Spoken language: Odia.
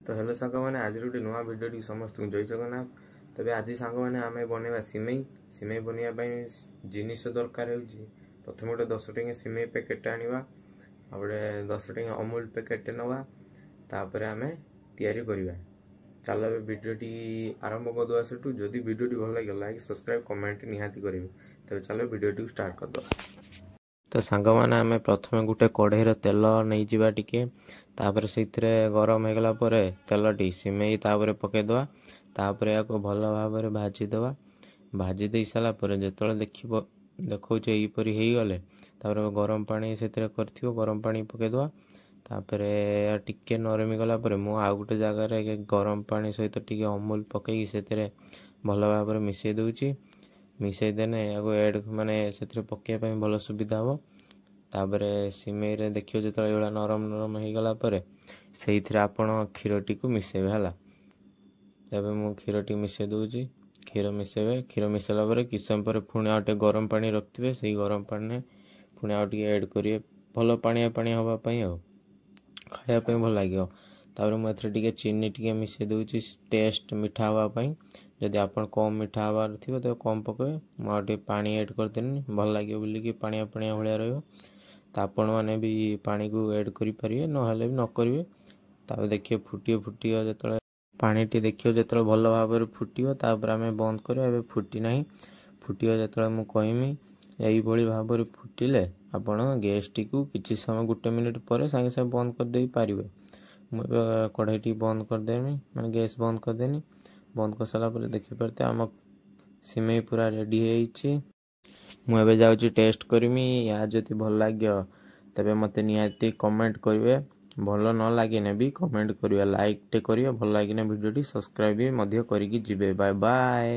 ତ ହ୍ୟାଲୋ ସାଙ୍ଗମାନେ, ଆଜିର ଗୋଟେ ନୂଆ ଭିଡ଼ିଓଟି ସମସ୍ତଙ୍କୁ ଜୟ ଜଗନ୍ନାଥ। ତେବେ ଆଜି ସାଙ୍ଗମାନେ ଆମେ ବନେଇବା ସିମେଇ। ସିମେଇ ବନେଇବା ପାଇଁ ଜିନିଷ ଦରକାର ହେଉଛି, ପ୍ରଥମେ ଗୋଟେ 10 ଟଙ୍କିଆ ସିମେଇ ପ୍ୟାକେଟଟା ଆଣିବା, ଆଉ ଗୋଟେ 10 ଟଙ୍କିଆ ଅମୁଲ ପ୍ୟାକେଟଟେ ନେବା, ତାପରେ ଆମେ ତିଆରି କରିବା। ଚାଲ ଏବେ ଭିଡ଼ିଓଟି ଆରମ୍ଭ କରିଦେବା ସେଠୁ। ଯଦି ଭିଡ଼ିଓଟି ଭଲ ଲାଗିବ, ଲାଇକ୍, ସବସ୍କ୍ରାଇବ୍, କମେଣ୍ଟ ନିହାତି କରିବେ। ତେବେ ଚାଲ ଭିଡ଼ିଓଟିକୁ ଷ୍ଟାର୍ଟ କରିଦେବା। ତ ସାଙ୍ଗମାନେ, ଆମେ ପ୍ରଥମେ ଗୋଟେ କଢ଼େଇର ତେଲ ନେଇଯିବା ଟିକେ। ତାପରେ ସେଇଥିରେ ଗରମ ହେଇଗଲା ପରେ ତେଲଟି ସିମେଇ ତାପରେ ପକାଇଦେବା। ତାପରେ ଏହାକୁ ଭଲ ଭାବରେ ଭାଜିଦେବା। ଭାଜି ଦେଇ ସାରିଲା ପରେ ଯେତେବେଳେ ଦେଖିବ ଦେଖାଉଛି ଏହିପରି ହେଇଗଲେ, ତାପରେ ଗରମ ପାଣି ସେଥିରେ କରିଥିବ, ଗରମ ପାଣି ପକାଇଦେବା। ତାପରେ ଟିକେ ନରମି ଗଲା ପରେ ମୁଁ ଆଉ ଗୋଟେ ଜାଗାରେ ଗରମ ପାଣି ସହିତ ଟିକେ ଅମୁଲ ପକାଇକି ସେଥିରେ ଭଲ ଭାବରେ ମିଶାଇ ଦେଉଛି। ମିଶାଇ ଦେଲେ ଏହାକୁ ଏଡ଼୍ ମାନେ ସେଥିରେ ପକାଇବା ପାଇଁ ଭଲ ସୁବିଧା ହେବ। ତାପରେ ସିମେଇରେ ଦେଖିବ ଯେତେବେଳେ ଏଇଭଳିଆ ନରମ ନରମ ହେଇଗଲା ପରେ ସେଇଥିରେ ଆପଣ କ୍ଷୀରଟିକୁ ମିଶାଇବେ। ହେଲା, ଏବେ ମୁଁ କ୍ଷୀରଟି ମିଶାଇ ଦେଉଛି। କ୍ଷୀର ମିଶାଇବେ। କ୍ଷୀର ମିଶାଇଲା ପରେ କିଛି ସମୟ ପରେ ପୁଣି ଆଉ ଟିକେ ଗରମ ପାଣି ରଖିଥିବେ, ସେଇ ଗରମ ପାଣିରେ ପୁଣି ଆଉ ଟିକେ ଏଡ଼୍ କରିବେ, ଭଲ ପାଣିଆ ପାଣିଆ ହେବା ପାଇଁ ଆଉ ଖାଇବା ପାଇଁ ଭଲ ଲାଗିବ। ତାପରେ ମୁଁ ଏଥିରେ ଟିକେ ଚିନି ଟିକେ ମିଶାଇ ଦେଉଛି ଟେଷ୍ଟ ମିଠା ହେବା ପାଇଁ। ଯଦି ଆପଣ କମ୍ ମିଠା ହେବାର ଥିବ ତେବେ କମ୍ ପକାଇବେ। ମୁଁ ଆଉ ଟିକେ ପାଣି ଏଡ଼୍ କରିଦେଲି, ଭଲ ଲାଗିବ ବୋଲିକି, ପାଣିଆ ପାଣିଆ ଭଳିଆ ରହିବ। ତ ଆପଣମାନେ ବି ପାଣିକୁ ଏଡ଼୍ କରିପାରିବେ, ନହେଲେ ବି ନ କରିବେ। ତାପରେ ଦେଖିବେ ଫୁଟିବ, ଫୁଟିବ ଯେତେବେଳେ ପାଣିଟି ଦେଖିବ ଯେତେବେଳେ ଭଲ ଭାବରେ ଫୁଟିବ, ତାପରେ ଆମେ ବନ୍ଦ କରିବା। ଏବେ ଫୁଟି ନାହିଁ, ଫୁଟିବ ଯେତେବେଳେ ମୁଁ କହିମି। ଏଇଭଳି ଭାବରେ ଫୁଟିଲେ ଆପଣ ଗ୍ୟାସ୍ଟିକୁ କିଛି ସମୟ 1 ମିନିଟ୍ ପରେ ସାଙ୍ଗେ ସାଙ୍ଗେ ବନ୍ଦ କରିଦେଇ ପାରିବେ। ମୁଁ ଏବେ କଢ଼େଇଟି ବନ୍ଦ କରିଦେମି, ମାନେ ଗ୍ୟାସ୍ ବନ୍ଦ କରିଦେନି। ବନ୍ଦ କରିସାରିଲା ପରେ ଦେଖିପାରୁଥିବେ ଆମ ସିମେଇ ପୁରା ରେଡ଼ି ହେଇଛି। ମୁଁ ଏବେ ଯାଉଛି ଟେଷ୍ଟ କରିମି। ଏହା ଯଦି ଭଲ ଲାଗିବ ତେବେ ମୋତେ ନିହାତି କମେଣ୍ଟ କରିବେ। ଭଲ ନ ଲାଗିନେ ବି କମେଣ୍ଟ କରିବେ, ଲାଇକ୍ଟେ କରିବେ, ଭଲ ଲାଗିନେ ଭିଡ଼ିଓଟି ସବସ୍କ୍ରାଇବ୍ ବି ମଧ୍ୟ କରିକି ଯିବେ। Bye bye.